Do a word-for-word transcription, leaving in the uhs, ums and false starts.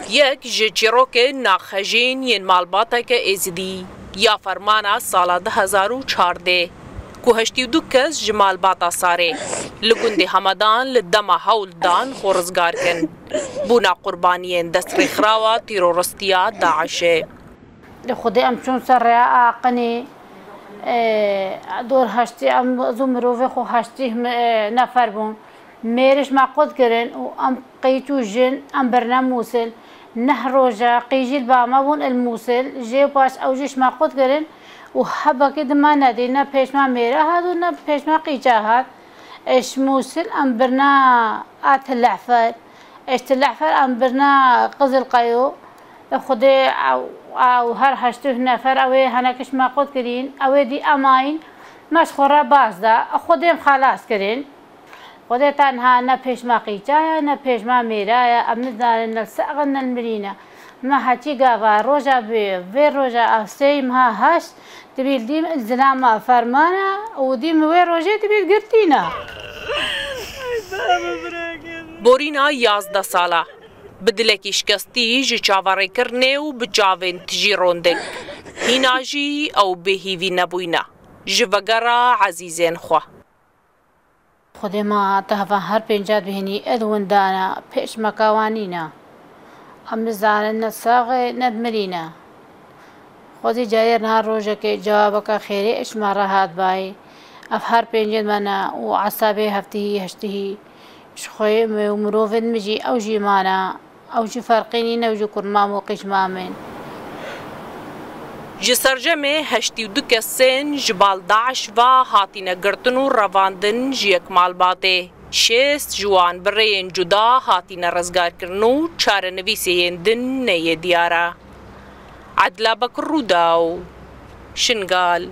Yek ji çîrokên naxejîn yên malbateke Êzidî ya fermana sala du hezar û çardeh, ku heştî û du kes ji malbata Sarê li gundê Hemedan li dema hewl dan xwe rizgar kin, bûna qurbaniyên dest rêxirawa tîroristiya DAIŞ'ê. Li Xwedê em çûn ser rêya Aqinî, e, dor heştî em zû mirovê xwe heştî, e, nefer bûn. Mêr ji me qut kirin û em qîç û jin em birine Mûsil. Neh roja qîjî li ba me bûn il Mûsil. Jê û paş ew jî ji me qut kirin û hebekî di me nedî. Ne pêş me mêra hat û ne pêş me qîça hat. Ji Mûsil em birine a Til Ehfer. Ji Til Ehfer em birine Qizil Qeyo. Xwedê ew, ew her heştê nefer ew ê henekî ji me qut kirîn. Ew ê dî emayîn me ji xwe re baz da. Xwedê em xelas kirîn. Xwedê tenha ne pêş me qîça ye, ne pêş me mêra ye. Em nizanin ne li sax in, ne li mirî ne. Me heçî gava roja bi vê roja ev sêy meha heşt dibî li dîm zilama fermana û dîm wê rojê dibî girtîna. Borîna yazdeh sala. Bi dilekî şikestî ji çaverêkirinê û bi çavên tijî rondin. Hîna jî ew bêhîvî nebûyne. Ji vegera ezîzên xwe. Xwedê ma te hevan her pênca dibihînî, ê di windana pêş me ka wan nîne. Em nizanin ne sax e, ne di mirî ne. Xwezî carê niha rojekê cewabeke xêrê ji me re hat bayî. Ev her pêncên me ne û esabê heftihî, heştihî ji xweyê me û mirovên min jî ew jî mane. Ew jî ferqî nîne û ji kurmam û qîçmamên. Ji sercemê heştî û du kesên ji bal DAIŞ ve hatine girtin û revandin ji yek malbatê. Şêst ji wan bi rêyên cuda hatine rizgarkirin û çarenivîsê yên din neyê diyar e. Edla Bekir Rûdaw, Şingal.